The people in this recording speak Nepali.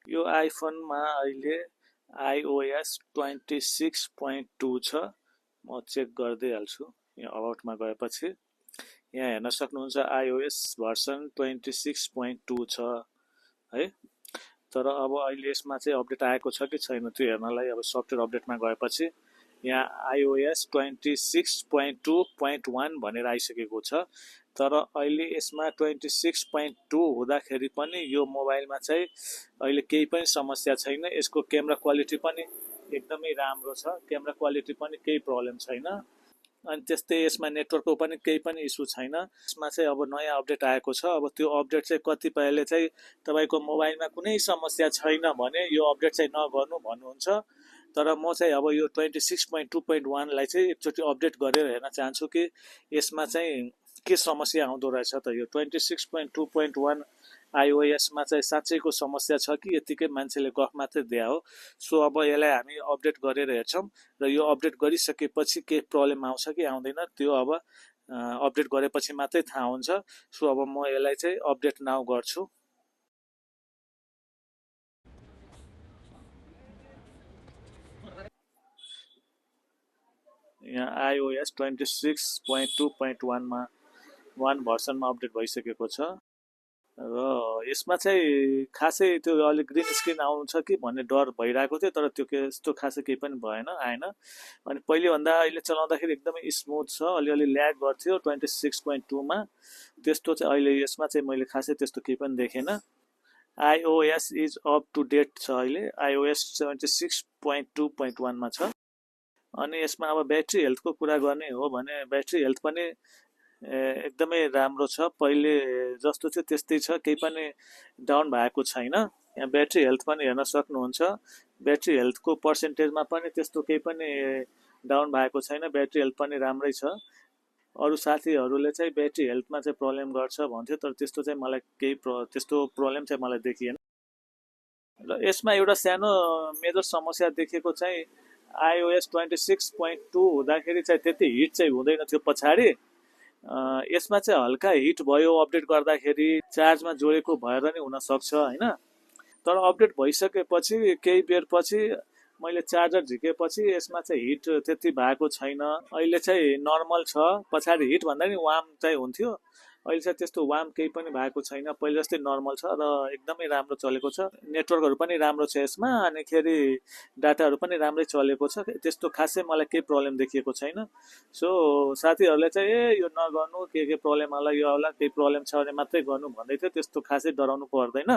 यो आइफोनमा अहिले iOS 26.2 छ। म चेक गर्दै हाल्छु। यहाँ अबाउटमा गएपछि यहाँ हेर्न सक्नुहुन्छ iOS भर्सन 26.2 छ है। तर अब अहिले यसमा चाहिँ अपडेट आएको छ कि छैन त्यो हेर्नलाई अब सफ्टवेयर अपडेटमा गएपछि यहाँ iOS 26.2.1 भनेर आइसकेको छ। तर अहिले यसमा 26.2 हुँदाखेरि पनि यो मोबाइलमा चाहिँ अहिले केही पनि समस्या छैन। यसको क्यामेरा क्वालिटी पनि एकदमै राम्रो छ। क्यामेरा क्वालिटी पनि केही प्रब्लम छैन। अनि त्यस्तै यसमा नेटवर्कको पनि केही पनि इस्यु छैन। यसमा चाहिँ अब नयाँ अपडेट आएको छ। अब त्यो अपडेट चाहिँ कतिपयले चाहिँ तपाईँको मोबाइलमा कुनै समस्या छैन भने यो अपडेट चाहिँ नगर्नु भन्नुहुन्छ। तर म चाहिँ अब यो 26.2.1 लाई चाहिँ एकचोटि अपडेट गरेर हेर्न चाहन्छु कि यसमा चाहिँ के समस्या आउँदो रहेछ त। यो 26.2.1 iOS मा चाहिँ साँच्चैको समस्या छ कि यतिकै मान्छेले गफ मात्रै दिया हो। सो अब यसलाई हामी अपडेट गरेर हेर्छौँ र यो अपडेट गरिसकेपछि के प्रब्लम आउँछ कि आउँदैन त्यो अब अपडेट गरेपछि मात्रै थाहा हुन्छ। सो अब म यसलाई चाहिँ अपडेट नाउ गर्छु। यहाँ iOS 26.2.1 मा 1 भर्सनमा अपडेट भइसकेको छ र यसमा चाहिँ खासै त्यो अलिक ग्रिन स्क्रिन आउँछ कि भन्ने डर भइरहेको थियो। तर त्यो त्यस्तो खासै केही पनि भएन, आएन। अनि पहिलेभन्दा अहिले चलाउँदाखेरि एकदमै स्मुथ छ। अलिअलि ल्याग गर्थ्यो 26.2 मा, त्यस्तो चाहिँ अहिले यसमा चाहिँ मैले खासै त्यस्तो केही पनि देखेन। iOS is up to date छ अहिले, iOS 76.2.1 मा छ। अनि यसमा अब ब्याट्री हेल्थको कुरा गर्ने हो भने ब्याट्री हेल्थ पनि एकदमै राम्रो छ। पहिले जस्तो थियो त्यस्तै छ, केही पनि डाउन भएको छैन। यहाँ ब्याट्री हेल्थ पनि हेर्न सक्नुहुन्छ। ब्याट्री हेल्थको पर्सेन्टेजमा पनि त्यस्तो केही पनि डाउन भएको छैन। ब्याट्री हेल्थ पनि राम्रै छ। अरू साथीहरूले चाहिँ ब्याट्री हेल्थमा चाहिँ प्रब्लम गर्छ भन्थ्यो, तर त्यस्तो चाहिँ मलाई त्यस्तो प्रब्लम चाहिँ मलाई देखिएन। र यसमा एउटा सानो मेजर समस्या देखेको चाहिँ iOS 26.2 हुँदाखेरि चाहिँ त्यति हिट चाहिँ हुँदैन थियो पछाडि। यसमा चाहिँ हल्का हिट भयो अपडेट गर्दाखेरि, चार्जमा जोडेको भएर नि हुनसक्छ होइन। तर अपडेट भइसकेपछि केही बेरपछि मैले चार्जर झिकेपछि यसमा चाहिँ हिट त्यति भएको छैन। अहिले चाहिँ नर्मल छ। पछाडि हिट भन्दा नि वार्म चाहिँ हुन्थ्यो, अहिले चाहिँ त्यस्तो वार्म केही पनि भएको छैन। पहिले जस्तै नर्मल छ र एकदमै राम्रो चलेको छ। नेटवर्कहरू पनि राम्रो छ यसमा, अनिखेरि डाटाहरू पनि राम्रै चलेको छ। त्यस्तो खासै मलाई केही प्रब्लम देखिएको छैन। सो साथीहरूले चाहिँ यो नगर्नु, के प्रब्लम होला, यो होला, केही प्रब्लम छ भने मात्रै गर्नु भन्दै थियो। त्यस्तो खासै डराउनु पर्दैन।